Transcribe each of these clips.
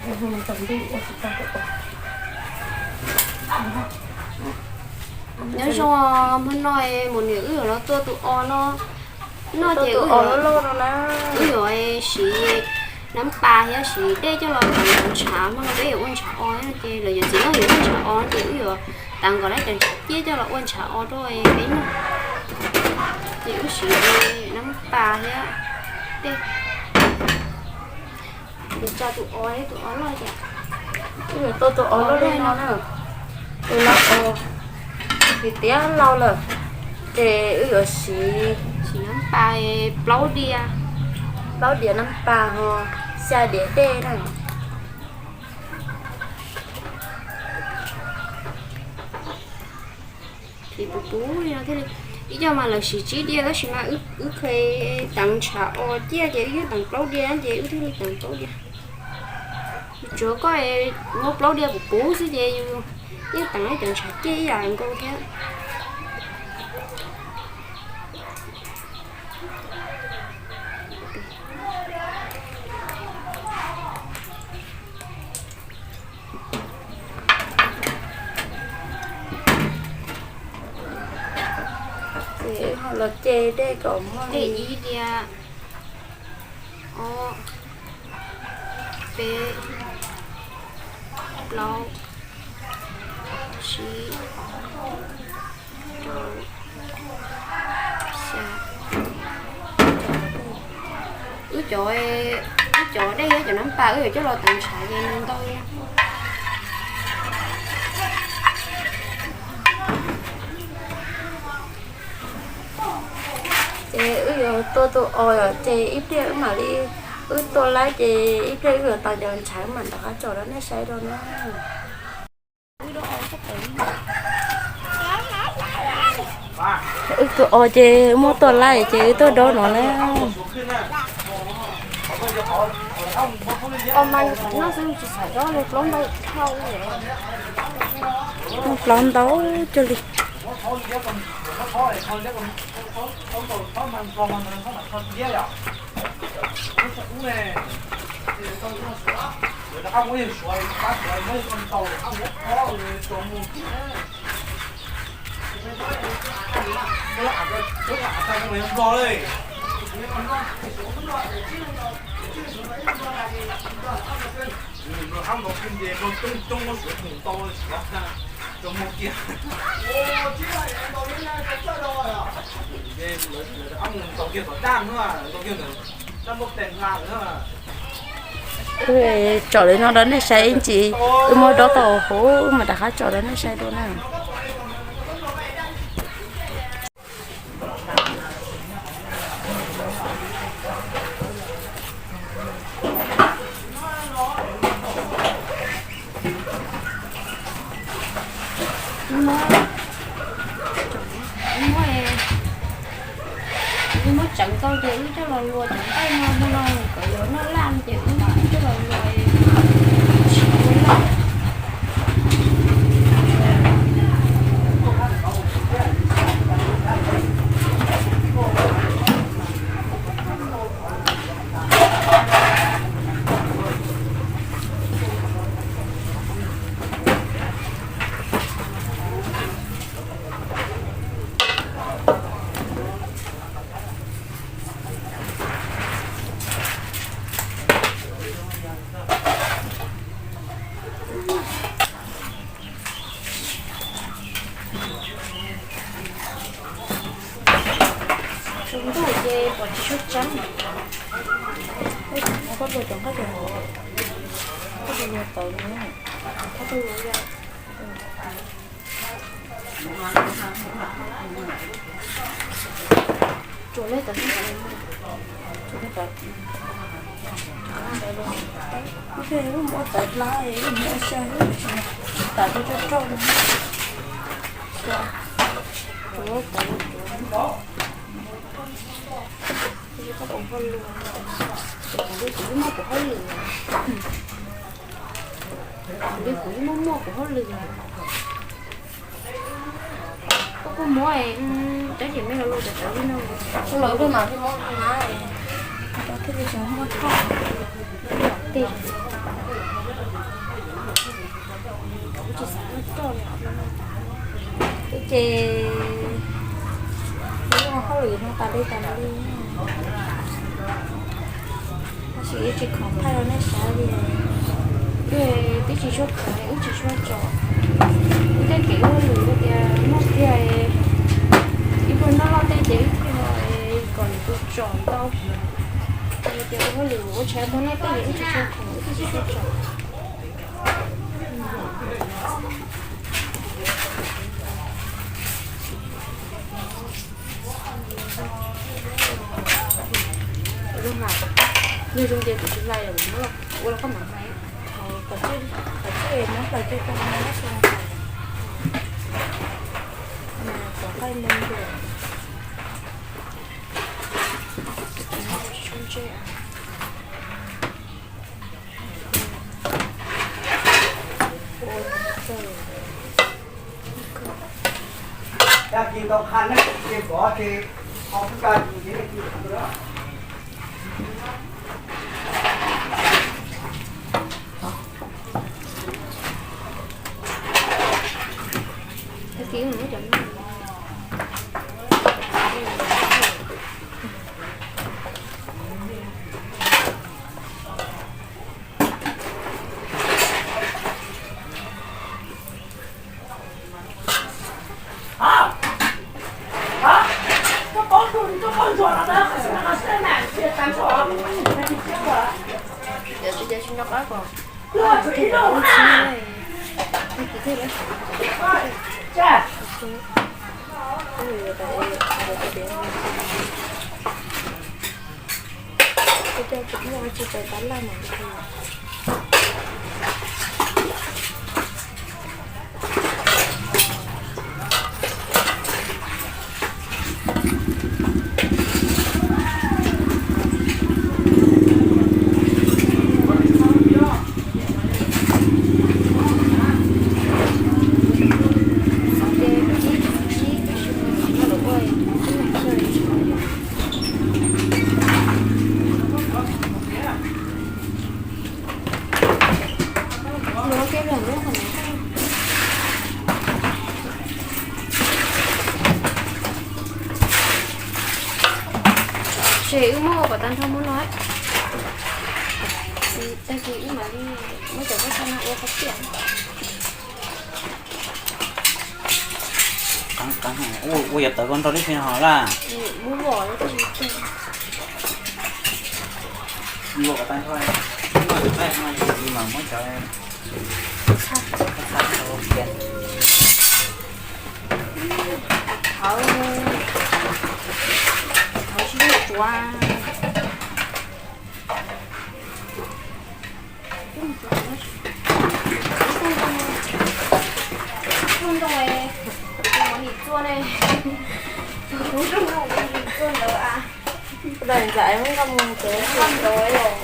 Nyob zoo, hmo no mus niam wb yuav los tua tus os no. No ces wb yuav siv nab pas thiab siv dej coj los teev ntshav. Hmo no peb yuav ua ntshav os no ces lawv yuav txiv no yuav ua ntshav os no ces wb yuav teev kom lawv cov ntshav ciaj coj los ua ntshav os rau peb noj. Ces wb siv nab pas thiab dej. Yuav tsa tus os, tus os loj ces wb yuav tua tus os loj li no na. Tus no os tiav tiav lau lawm, ces wb yuav siv, siv nab pas plaub diav, plaub diav nab pas ho xya diav dej na. Ces puv puv li no thiaj li, ib co mas lawv siv tsib diav tab sis mas wb kheev teev ntshav os ciaj ces wb yeej teev plaub diav ces wb thiaj li teev plaub diav. Tsuav koj muab plaub diav puv puv xwb ces yus yeej teev ib cov ntshav ciaj ib yam nkaus thiab. Ces ho los ce dej kom muaj li ib diav, ob, peb, plaub, tsib, rau, xya. Wb cov, wb cov dej thiab cov nab pas wb yuav coj los teev ntshav ces nws ntau. Ces wb yuav tua tus os yom, ces ib pliag wb mam li, wb tua laib ces ib pliag wb yuav tau cov ntshav mam rov qab tso rau nej saib dua na. Wb tua os ces muab tua laib ces wb tuaj dob no na. Plaub ntau cuag li. Wb tsom li no rau nej saib ib ntsis, wb muab dob tau hauv wb mam rov qab tsom rau nej saib dua na. Wb muab tseev tau ces wb coj los luas cov nqaij no, hmo no kom yuav noj laj ces wb coj los luas tsis ua laj. Tsaus ntuj ces pom tsis tshua tseeb. Koj tua cov nqaij rau hauv, koj tua tawv no, koj tua tsuas lej tawv, tsuas lej tawv. Ib pliag wb muab tawv hlab, wb muab xyaw, tawv rau rau rau. Tsuas lej tawv, kuv li kuv yeej muaj kuv hauj lwm, kuv li kuv yeej muaj muaj kuv hauj lwm. Koj kuj muab cov diam me los luas cov tawv li no, los luas mas thiaj muab na, thiaj li muaj thoj. Tej Ces ua hauj lwm no tas li tas li, tab sis wb tsis khoom thaij rau nej saib li. Wb twb tsis tshua khoom, wb tsis tshua tsom. Wb tej kev ua hauj lwm tias muaj tiag, ib pluag noj loj tej ces wb thiaj kom nws tus tsom ntau. Tias ua hauj lwm ua tshais muag noj tej ces wb tsis tshua khoom, wb twb tsis tshua tsom. Yog zoo ces kuv tsis hlais, ua los koj mam hlais. Kom txij, kom txij muab hlais tau tau no, kom qaij nta ntawm tsis tshua ntse. Ces wb muab ua kom tag nrho muab no, tag kis wb mam li muab cov kua txhab no ua qhov tiaj. Ua yov tawv ko nrog lub xi ho laj. Ua kom tag nrho, mas muab cov txhab ua kiag. Thawv, thawv tsis muaj tsuav. Ntoo, ntoo, nim txua ne, ntoo nim txua ntawd a. Daim ntxaim nkauj mus txawv ntxaim los.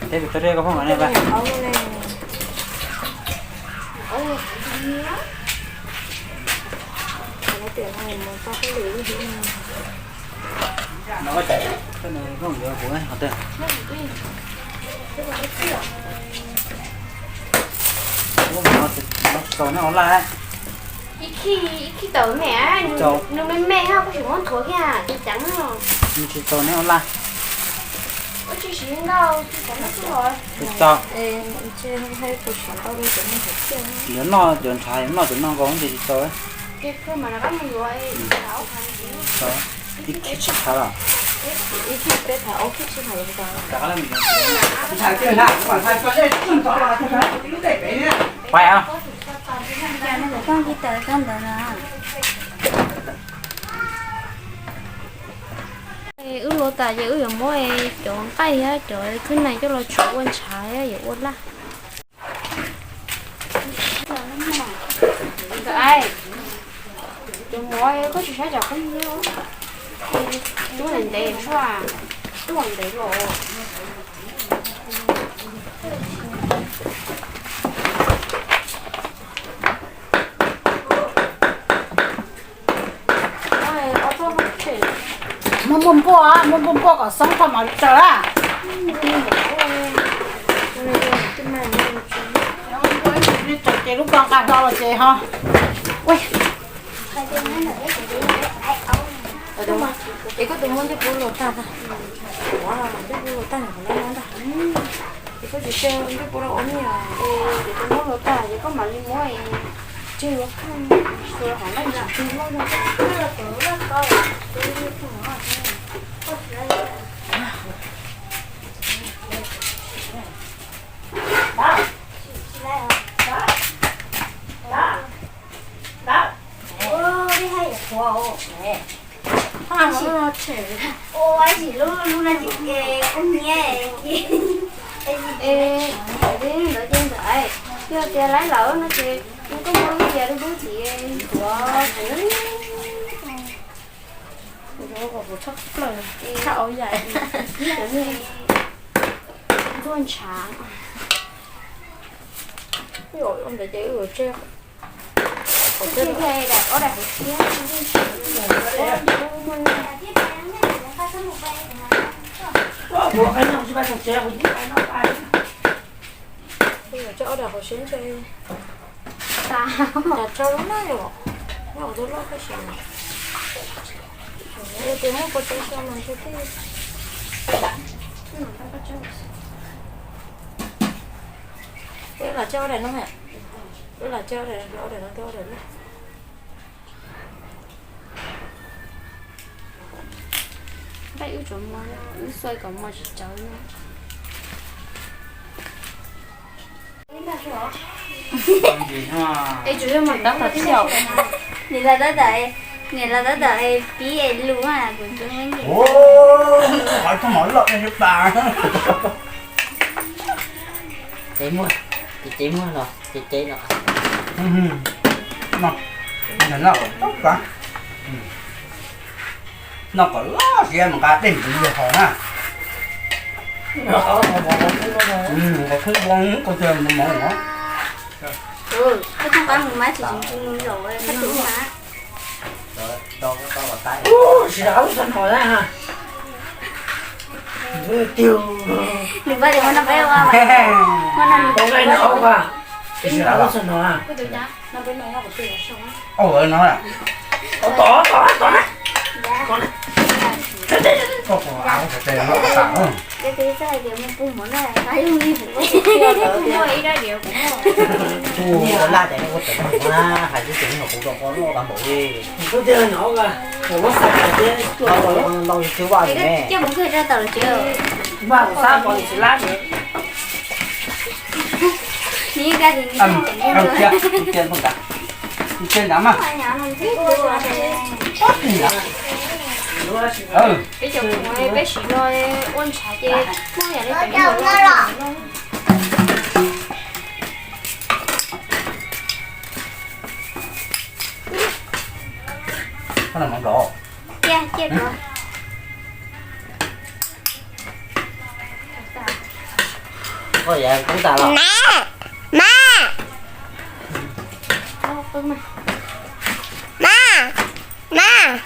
Teb pem toj dej koj phooj kom nej pab. No tsis tau nej ua laj. Ib khij, ib khij tawm me, nws me me, koj tsis muab nthuav kiag, ceev ceev no. Nws tsis tau nej ua laj. Tsis tau. Yuav noj cov ntshav, yuav noj cov no nkaus ces tsis tau. Ib khij tsib phav los? Pais a. Cas no kuv pheej tsis tawm tau ntawd na. Wb luav tas ces wb yuav muab cov nqaij thiab cov khwb na coj los tsuav ua ntshav yuav ua laj. Tus mov koj tsis saib cov qub nyiab, tub ntev ntev, tub ntev los. Muab npuaj npuaj, muab npuaj npuaj kom xoob tag mam li tsaws a. Tsaws ces lub ko nqa hlo los ces ho. Es koj tus muab ncuj pub luas tag, ncuj pub luas tag nws qhov no ntag. Es koj tsis tseg ncuj pub rau ua me, es tus muab luas tag ces koj mam li muab tseg ua kheej, xuas hauv laj tsis tseg loj. Ua ib sim lub lub no ces kuv nyiam. Ntawd ces ntawd, yog tias laib lawm no ces koj muab lub tias lub lub txiv ntxuav, ntxuav kom puas tshaj plaws, tshaj auv yaim. Ntxuav ntshav. Ntawd ces wb tseg, tseg ob daim hauv siab. Tseg ob daim hauv siab ntshe tas, tas rau lub na yom, nyob hauv lub loj koj sim. Yog tias muaj puas tau so mas ntshe thiaj. Wb los tseg ob daim no, wb los tseg ob daim, ob daim no thiab ob daim loj. Nqaij wb tsuas muab, wb xuas kom mos tsis tsawv no. Es tsuas yog mos tab tom xyaum. Niam laus tab tom, niam laus tab tom pib es lus na, kuv tsis muaj nyiam. Qhov tshoob mov loj ne, pas. Cev muag, cev cev muag los cev cev los. No, no, no kom loj siab mas nqa dej mus yog hos na. Qhov khwb ua koj tsis mus mov. Koj txhob qab mus mas tsis tsis mus zaum koj tus mas. Tsis lub txog no na. Nws pab tias muab noj peb ua, muab noj nws. Tsis lub txog no na. Ua no na. Tos tos tos na. Koj puas av ua tsev no tas. Ua laj ces ua tsev no na, hais tsis tsev no kuv rau koj loj tag npaum li. Ntau tsis vaj ne. Vaj kuv sab pov tsis lab ne. Cia ntawd mas. Peb cov khoom peb siv no ua ntshav ces muaj yam li pem no. Cia, cia. Koj yam kub tas los. Mas, mas, mas, mas.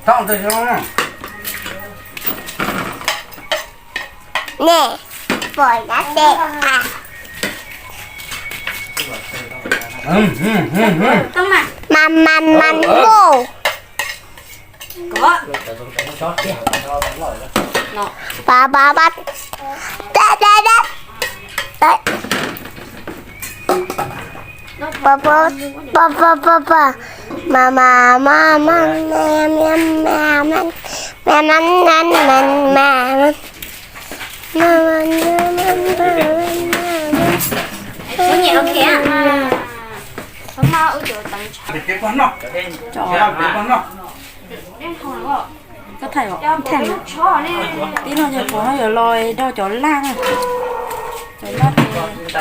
Thov tus zoo. Nè, pom dab tsi a? Mas, mas, mas, mas. Ba, ba, ba. Da, da, da. Ba, ba, ba, ba, ba, ba. Ma, ma, ma, ma, ma, ma, ma, ma, ma, ma, ma, ma. Ua nyiam ok a. Koj thaij os, thaij na. Tib no ces kuv no yuav los rau cov laj na. Cov laj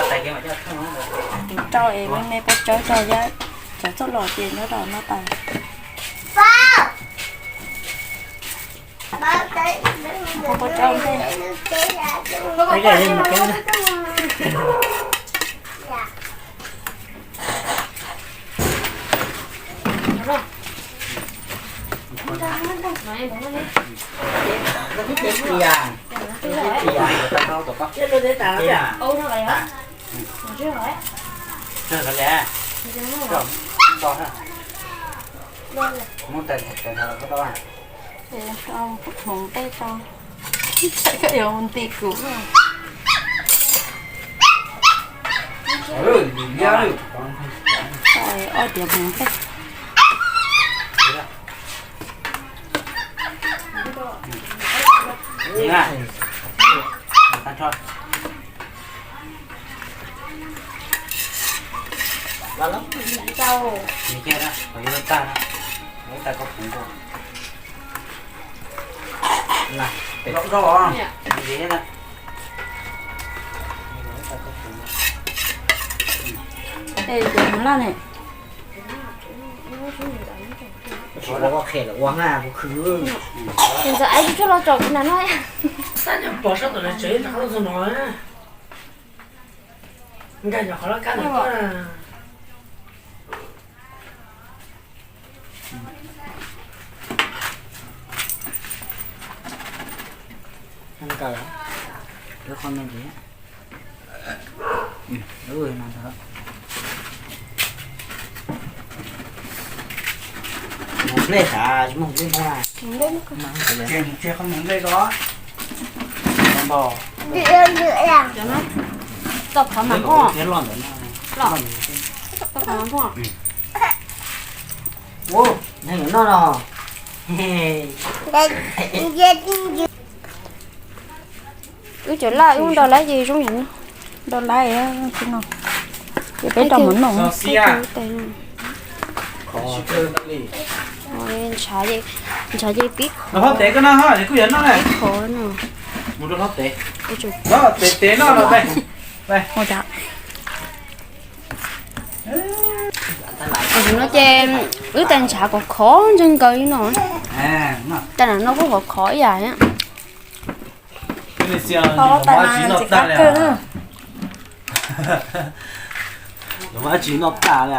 ces kuv rau es me me pab tsawb rau, cov txoj los ces nyob rau no tas. Hmoov nqaij tso. Koj yuav mus nti kuv. Ob tiav hmoov nqaij. Es cov hmoov laj ne. Ntxawm, ai tsuj los tsom kuv nram no. Pom sab tom lawv tsev rau lub txog no. Nkag nyuam qhuav loj kab ntawm tuaj. Nkag lawm. Lub qhov me ntsis. Mus nplej sav, tsis muaj nplej ntau. Mus nplej ko. Tau qhov mas npog. Tau qhov mas npog. Ua, neeg yuav noj no. Wb cov laj wb nrau lawm ces zoo yam no. Nrau lawm no. Ces peb rau mov noj. Ntshav ces pib qhov, pib qhov no. Tam sim no ces wb tais ntshav kom khov ntseg nkaus li no. Tam sim no kuj khov khov ib yam. Los mus ib tsis noj tag li.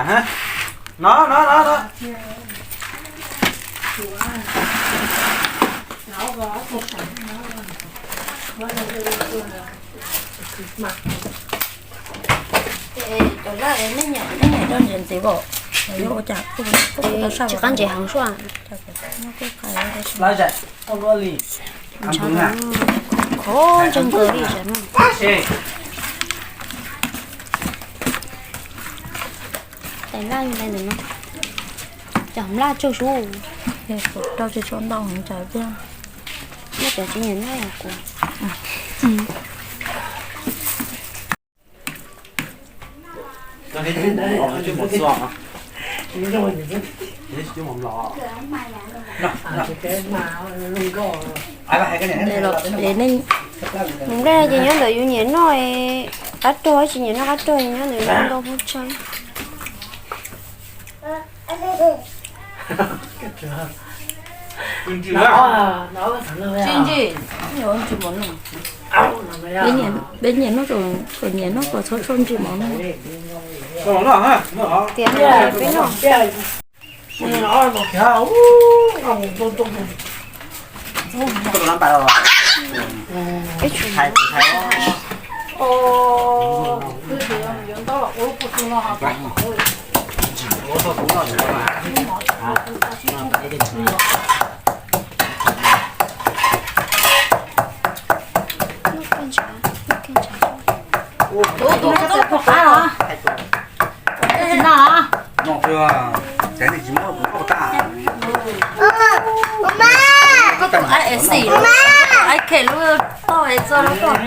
No, no, no, no. Tsis qab ntses heev suaj. Khov ntseg nkaus li sas no. Tais laj li ntawm no, cov laj tsawg sub. Rau tsis tshua ntau heev tsam tiag. Noj cov tsis nyiam noj yog kuv. Mus nplej ces nyob ntawm yus nyiam noj qab rog, tsis nyiam noj qab rog nyob ntawm yus nkaus hu tsawg. Peb nyiam noj, nyiam noj kom txhob tso ntsis mov no. Tias peb noj. Koj tus aib es xim, aib khe lub toj es txog lub toj.